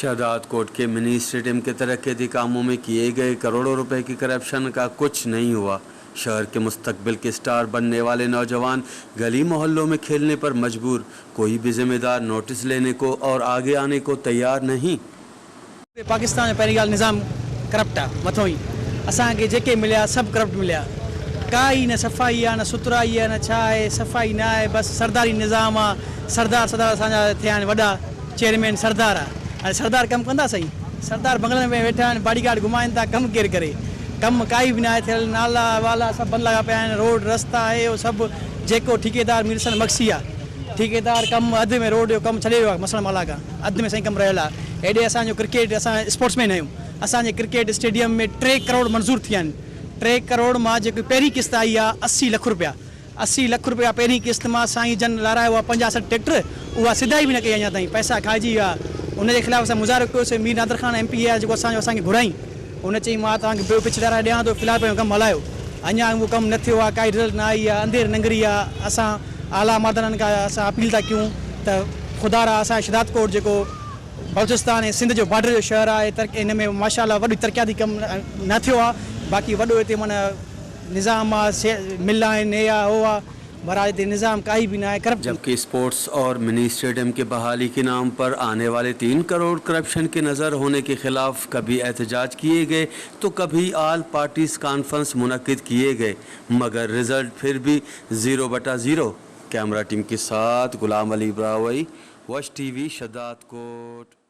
शहदादकोट के mini stadium के तरक्याती कामों में किए गए करोड़ों रुपए की करप्शन का कुछ नहीं हुआ। शहर के मुस्तकबिल के स्टार बनने वाले नौजवान गली मोहल्लों में खेलने पर मजबूर, कोई भी जिम्मेदार नोटिस लेने को और आगे आने को तैयार नहीं। पाकिस्तान जो पहिरीं ॻाल्हि निज़ाम करप्ट आहे, मथां ई असांखे जेके मिलिया सभु करप्ट मिलिया। काई न सफ़ाई आहे, न सुथराई आहे, न छा आहे, सफ़ाई न आहे, बसि सरदारी निज़ाम आहे। सरदार सरदार असांजा थिया आहिनि वॾा, चेयरमैन सरदार आहे। हाणे सरदार कमु कंदा सही? सरदार बंगलनि में वेठा आहिनि, बॉडी गार्ड घुमाइनि था, कमु केरु करे? कमु काई बि न आहे थियल, नाला वाला सभु बंदि लॻा पिया आहिनि, रोड रस्ता आहे उहो सभु जेको ठेकेदार मीरसन मक्सी आहे, ठेकेदार कमु अधु में रोड जो कमु छॾे वियो आहे, मसण माला खां अधु में सही कमु रहियलु आहे। हेॾे असांजो क्रिकेट, असां स्पोर्ट्समैन आहियूं, असांजे क्रिकेट स्टेडियम में 3 करोड़ मंज़ूर थिया आहिनि। 3 करोड़ मां जेकी पहिरीं क़िस्त आई आहे 80 लख रुपया, 80 लख रुपया पहिरीं क़िस्त मां साईं जन लारायो आहे 50-60 ट्रैक्टर, उहा सिधाई बि न कई अञा ताईं, पैसा खाइजी विया। उनजे ख़िलाफ़ असां मुज़ाहिरो कयोसीं। मीर नादर ख़ान एम पी आहे जेको असांजो, असांखे घुराई, उन चई मां तव्हांखे ॿियो पिच ॾियाराए ॾियां थो, फ़िलहाल पंहिंजो कमु हलायो। अञा उहो कमु न थियो आहे, काई रिज़ल्ट न आई आहे, अंधेर नंगरी आहे। असां आला मर्दाननि खां असां अपील था कयूं त ख़ुदा रा असां शहदादकोट जेको बलूचिस्तान ऐं सिंध जो बॉर्डर जो शहर आहे, हिन में माशाअल्लाह वॾी तरक़ियाती कमु न थियो आहे, बाक़ी वॾो हिते माना निज़ाम आहे, मिल आहिनि, हे आहे हो आहे, बहरहाल हिते निज़ाम काई बि न आहे, करप्ट। जबकि स्पोर्ट्स और मिनी स्टेडियम के बहाली के नाम पर आने वाले 3 करोड़ करप्शन के नज़र होने के खिलाफ कभी एहतजाज किए गए तो कभी आल पार्टीज कॉन्फ्रेंस मुनअकिद किए गए, मगर रिज़ल्ट फिर भी 0/0। कैमरा टीम के साथ गुलाम अली ब्रावई, वश टीवी, शहदादकोट।